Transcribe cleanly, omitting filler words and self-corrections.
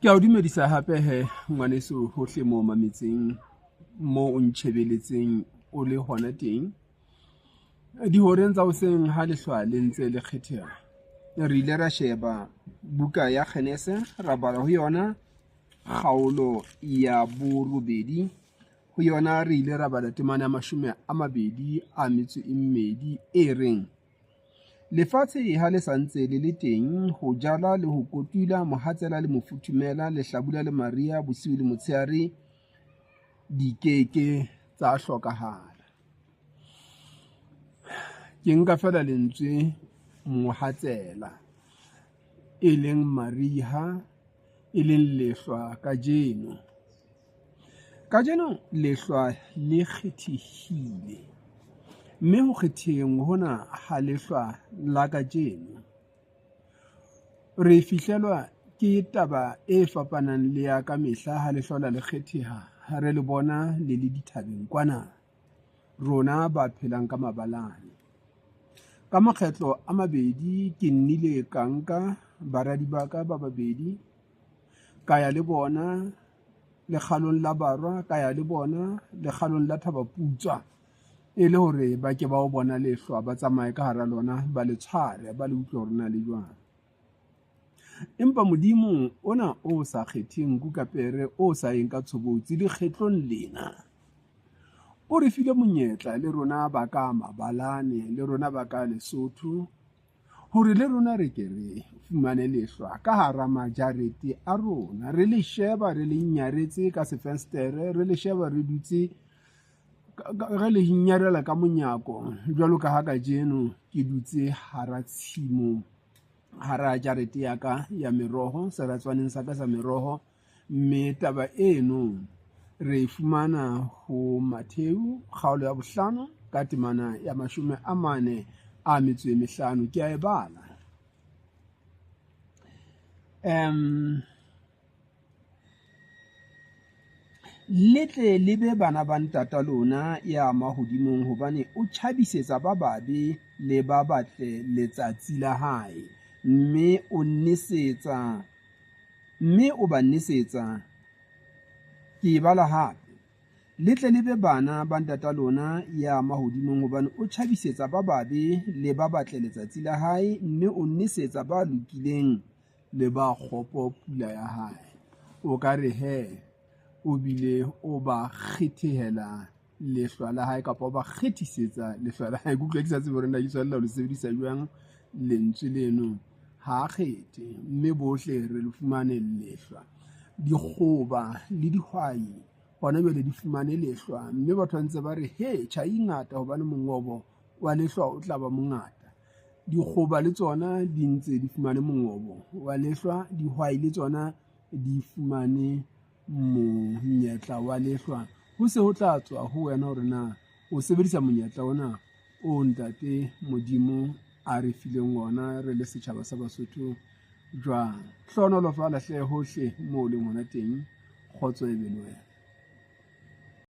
Ke a o dumedisa hape he ngwaneso hohle moo mametseng moo o ntjhebeletseng o le hona teng. Dihoreng tsa hoseng ha lehlwa le ntse le kgetheha, re ile ra sheba buka ya Kgenese, ra bala ho yona kgaolo ya borobedi. Ho yona re ile ra bala temana ya 22 e reng: Lefatshe ha le sa ntse le le teng, ho jala le ho kotula, mohatsela le mofuthumela, lehlabula le mariha, bosiu le motshehare di ke ke tsa hlokahala. Ke nka feela lentswe mohatsela, e leng mariha, e leng lehlwa kajeno. Kajeno lehlwa le kgethehile, mme ho kgetheheng hona ha lehlwa la kajeno, re fihlelwa ke taba e fapanang le ya ka mehla ha le hlola le kgetheha, ha re le bona le le dithabeng kwana, rona ba phelang ka mabalane. Ka makgetlo a mabedi ke nnile ka nka baradi ba ka ba babedi, ka ya le bona lekgalong la Barwa, ka ya le bona lekgalong la Thaba Putswa, e le hore ba ke ba o bona lehlwa, ba tsamaye ka hara lona, ba le tshware, ba le utlwe hore na le jwang. Empa Modimo ona o sa kgetheng nku ka pere, o sa yeng ka tshobotsi lekgetlong lena, o re file monyetla le rona ba ka mabalane, le rona ba ka Lesotho, hore le rona re ke re fumane lehlwa ka hara majarete a rona. Re le sheba re le nyaretse ka sefenstere, re le sheba re dutse re le nyarela ka monyako, jwalo ka ha kajeno ke dutse hara tshimo, hara jarete ya ka ya meroho, seratswaneng sa ka sa meroho. Mme taba eno re e fumana ho Mattheu kgaolo ya 5 ka temana ya 45. Ke a e bala. Le tle le be bana ba ntata lona ya mahodimong, hobane o tjhabisetsa ba babe le ba batle letsatsi la hae, mme o nesetsa, mme o ba nesetsa. Ke e bala hape. Le tle le be bana ba ntata lona ya mahodimong, hobane o tjhabisetsa ba babe le ba batle letsatsi la hae, mme o nesetsa ba lokileng le ba kgopo pula ya hae. O ka re he, o bile o ba kgethehela lehlwa la hae, kapa o ba kgethisetsa lehlwa la hae. Ke utlwa ke sa tsebe hore na ke tshwanela ho le sebedisa jwang lentswe leno. Ha a kgethe, mme bohle re le fumane lehlwa. Dikgoba le dihwai hona jwale di fumane lehlwa, mme batho ba ntse ba re he, tjhai e ngata hobane mongobo wa lehlwa o tla ba mongata. Dikgoba le tsona di ntse di fumane mongobo wa lehlwa, dihwai le tsona di fumane monyetla wa lehlwa. Ho se ho tla tswa ho wena hore na o sebedisa monyetla ona o ntate Modimo a re fileng ona re le setjhaba sa Basotho jwang. Hlohonolofala hle hohle moo o leng hona teng. Kgotso e be le wena.